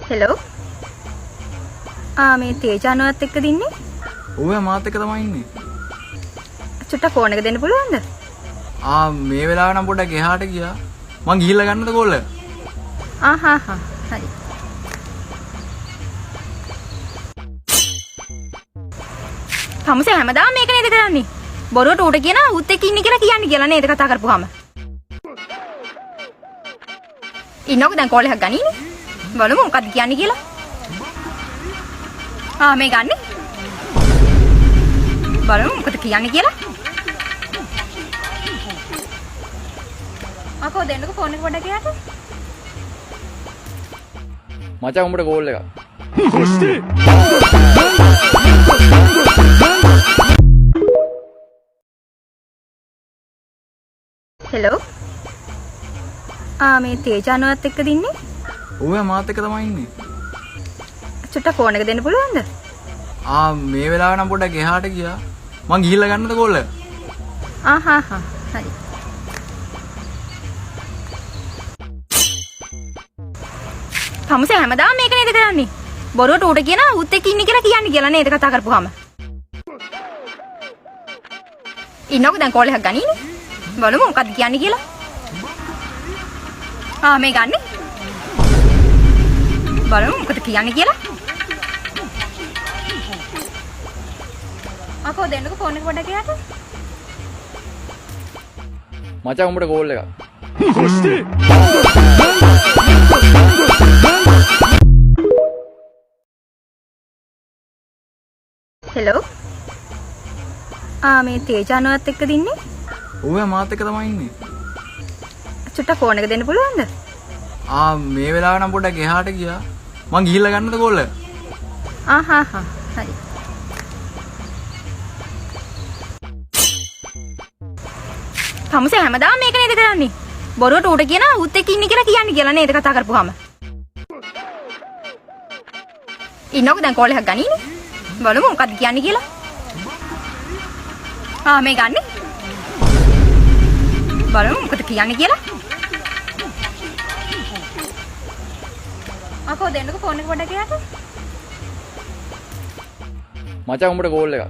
Hello. ආ මේ තේජානුවත් එක්කද ඉන්නේ? ඔව් මාත් එක්ක තමයි ඉන්නේ. චුට්ටක් ෆෝන් එක දෙන්න පුළුවන්ද? ආ මේ වෙලාව නම් පොඩ්ඩක් එහාට ගියා. මං ගිහිල්ලා ගන්නද කෝල් එක? ආ හා හා හරි. තමුසේ හැමදාම මේක නේද කරන්නේ? බොරුවට ඌට කියනවා ඌත් එක්ක ඉන්නේ කියලා කියන්නේ කියලා නේද කතා කරපුවාම? ඉන්නකෝ දැන් කෝල් එකක් ගනීනේ. බලමු මොකද්ද කියන්නේ කියලා. ආ මේ ගන්නෙ. බලමු මොකද කියන්නේ කියලා. අකෝ දෙන්නකෝ ෆෝන් එක පොඩ්ඩක් එයාට. මචං උඹට කෝල් එකක්. හෙලෝ. ආ මේ තේජානුවත් එක්කද ඉන්නේ? ඔව් මාත් එක්ක තමයි ඉන්නේ. චුට්ටක් ෆෝන් එක දෙන්න පුළුවන්ද? ආ මේ වෙලාව නම් පොඩ්ඩක් එහාට ගියා. මං ගිහිල්ලා ගන්නද කෝල් එක? ආ හා හා හරි. තමුසේ හැමදාම මේක නේද කරන්නේ? බොරුවට ඌට කියනවා ඌත් එක්ක ඉන්නේ කියලා කියන්නේ කියලා නේද කතා කරපුවාම? ඉන්නකෝ දැන් කෝල් එකක් ගනීනේ. බලමු මොකද්ද කියන්නේ කියලා. ආ මේ ගන්නෙ. බලමු මොකද කියන්නේ කියලා. අකෝ දෙන්නකෝ ෆෝන් එක පොඩ්ඩක් එයාට. මචං උඹට කෝල් එකක්. හෙලෝ. ආ මේ තේජානුවත් එක්කද ඉන්නේ? ඔව් මාත් එක්ක තමයි ඉන්නේ. චුට්ටක් ෆෝන් එක දෙන්න පුළුවන්ද? ආ මේ වෙලාව නම් පොඩ්ඩක් එහාට ගියා. මං ගිහිල්ලා ගන්නද කෝල් එක? ආ හා හා හරි. තමුසේ හැමදාම මේක නේද කරන්නේ? බොරුවට ඌට කියනවා ඌත් එක්ක ඉන්නේ කියලා කියන්නේ කියලා නේද කතා කරපුවාම? ඉන්නකෝ දැන් කෝල් එකක් ගනීනේ. බලමු මොකද්ද කියන්නේ කියලා. ආ මේ ගන්නෙ. බලමු මොකද කියන්නේ කියලා. අකෝ දෙන්නකෝ ෆෝන් එක පොඩ්ඩක් එයාට. මචං උඹට කෝල් එකක්.